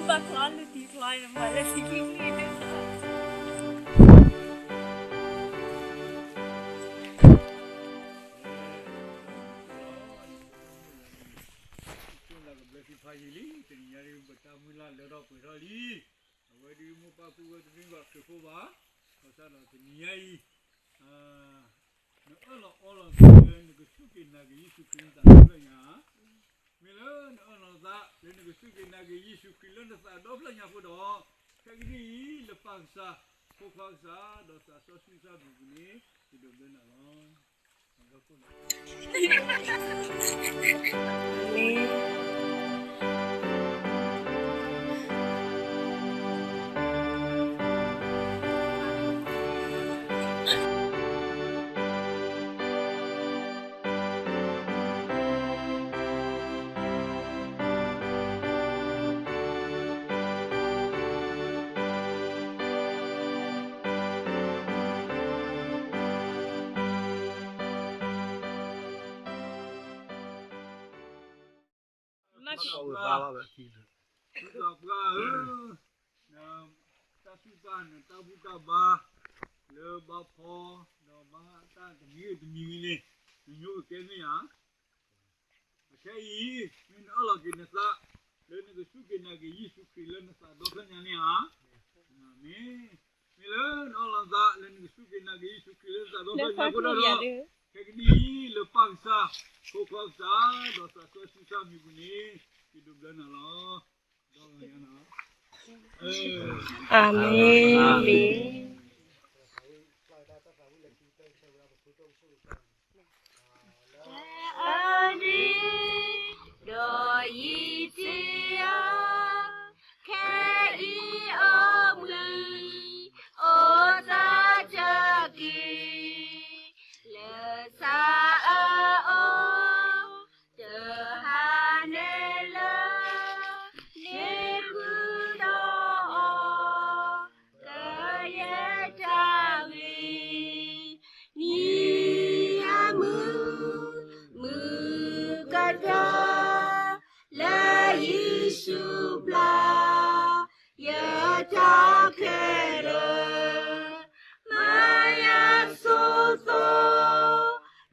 ဘၣ်ချီလၢထံချီ မၤလၢထံချီချီ ကဘျၢသ့ၣ်ဖးယံာ်လံ, တနံၤညါဒ်ပတၢ်မုၢ်လၢ်လၢထီၣ်ပှဲၤထီၣ်လံ, အဝဲဒ်မိၢ်ပၢ်ပုၢ်ဝဲၢ်တမ့ၢ်ဘၣ်ခရံာ်ဖိဘၣ်, ဘၣ်ဆၣ်ဒီးတနံၤညါအံၤ နအၢၣ်လီၤအီလီၤသးလၢနကစူၢ်က့ၤနာ်က့ၤယ့ၣ်ၡူးခရံာ်နသးဒီဖျၢၣ်ညါ, မ့ၢ်လၢနအၢၣ်လီၤသးလၢနကစူၢ်က့ၤနာ်က့ၤယ့ၣ်ၡူးခရံာ်လၢနသးဒီဖျၢၣ်ညါအဃိဒီး, ခဲကနံၣ်အံၤ လၢပၢ်ကစၢ်, ဖိခွါကစၢ်, ဒီးသးစီဆှံကစၢ်မံၤပူၤန့ၣ် ယဒိးဘျၢနၤလီၤ. ပၢ်ဧၢ, တၢ်စူၢ်တၢ်နာ်တၢ်ဘူၣ်တၢ်ဘါ လၢဘၣ်ဖီ ဒီးဘၣ်တၢ်တမံၤဂ့ၤတမံၤဂ့ၤန့ၣ်, နညိကွဲမ့ၢ်ဧါ. အခဲအံၤ မ့ၢ်နအၢၣ်လီၤက့ၤနသး လၢနကစူၢ်က့ၤနာ်က့ၤယ့ၣ်ၡူးခရံာ်လၢနသးဒီဖျၢၣ်ညါန့ၣ်ဧါ. မ့ၢ်, မ့ၢ်လၢနအၢၣ်လီၤသးလၢနကစူၢ်က့ၤနာ်က့ၤယ့ၣ်ၡူးခရံာ်လၢနသးဒီဖျၢၣ်ညါအဃိဒီး, ခဲကနံၣ်အံၤ လၢပၢ်ကစၢ်, ဖိခွါကစၢ်, ဒီးသးစီဆှံကစၢ်မံၤပူၤန့ၣ် ယဒိးဘျၢနၤလီၤ. အၤမ့ၣ်. အဒံ, ဒီးယံာ်တ့ၢ်အီၤ, ခဲအံၤအီၣ်မုၢ်, အိၣ်သးတက့ၢ်, လၢသးအအီၣ်, တဟါန့ၣ်လၢ န့ၢ်ဃုာ်ဒီးအီၤ ကယဲၢ်တၢ်ဂ့ၤ, နံၤအမုၢ်, မုၢ်ကတၢၢ်, လၢယ့ၣ်ၡူးဘျါ, ယတၢ်ခဲလၢာ်, မၤယၤဆိၣ်သီ,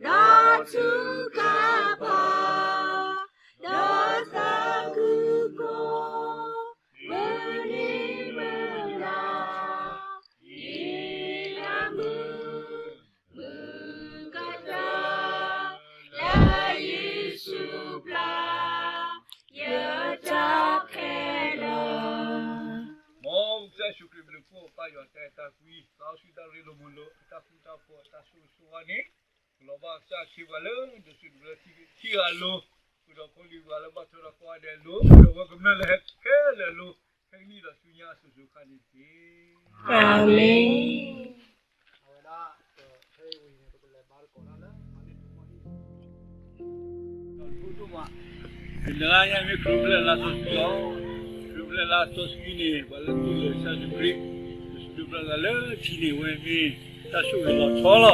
ဒီးထုကဖၣ်, ဒီးသးခုကိး မုၢ်နံၤမုၢ်လၢ်, နံၤအမုၢ်, မုၢ်ကတၢၢ်, လၢယ့ၣ်ၡူးဘျါ, ယတၢ်ခဲလၢာ်. မ်ကစၢ်ယ့ၣ်ၡူးခရံာ်ဘျုးဖှိၣ် ပၢ်ယွၤတၢ်အဲၣ်တၢ်ကွံ, သးစီဆှံတၢ်ရ့လိာ်မုာ်လိာ်, တၢ်ဃူတၢ်ဖိး, တၢ်ဆိၣ်ဂ့ၤဆိၣ်ဝါန့ၣ်, ကလီၤဘၣ်ကစၢ်ဆံးပှၤလၢဒိးစံးဒိးဘျၢထံဂၤအလိၤ, ဃုာ်ဒီးဖိလံၤဂၤလၢဘၣ်ထွဲဒီးကိးဂၤဒဲးအလိၤ, ဒီးဝဲကမျၢၢ်လၢဟဲခဲလၢာ်အလိၤ, ခဲကနံၣ်ဒီးဆူညါအစိၤစိၤခါန့ၣ်တက့ၢ်. အၤမ့ၣ်. အဝဲဒၣ် ဖဲအံၤဝံၤန့ၣ် ပကလဲၤဘါသကိးတၢ်လၢ မၤန့ၢ်တမီၢ်ဒံး ဒီးတဖိဒိၣ်မး, တနံၤညါမ့ၢ်ခရံာ်ဖျဲၣ်လါစီဆှံလီၤ. ခရံာ်ဖျဲၣ်လါစီဆှံန့ၣ် ပှၤလၢအတူၢ်လိာ်ကစၢ်ယ့ၣ်ၡူးခရံာ် ဒိးစံးဒိးဘျၢသးလၢထံန့ၣ် အဝဲမ့ၢ်တၢ်ဆိၣ်ဂ့ၤလီၤဆီလီၤ. ခရံာ်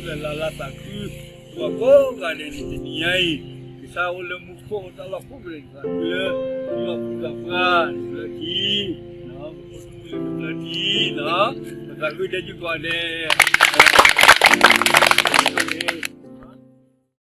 ဖျဲၣ်လါလါသးခု, ပှၤကိးဂၤဒဲးန့ၣ် တနံၤညါအံၤ ကစၢ်အိၣ်လၢမူခိၣ်တၢ်လီၢ်ကိးဂၤဒဲး သးခုလၢ ထံလီၢ်ဖုလီၢ်ပှၢ်န့ၣ် ဘျၢထံ, ပဖိတမုၢ်လၢကဘျၢထံလီၤ. ပသးခုဒဲးက့ၤကိးဂၤဒဲး.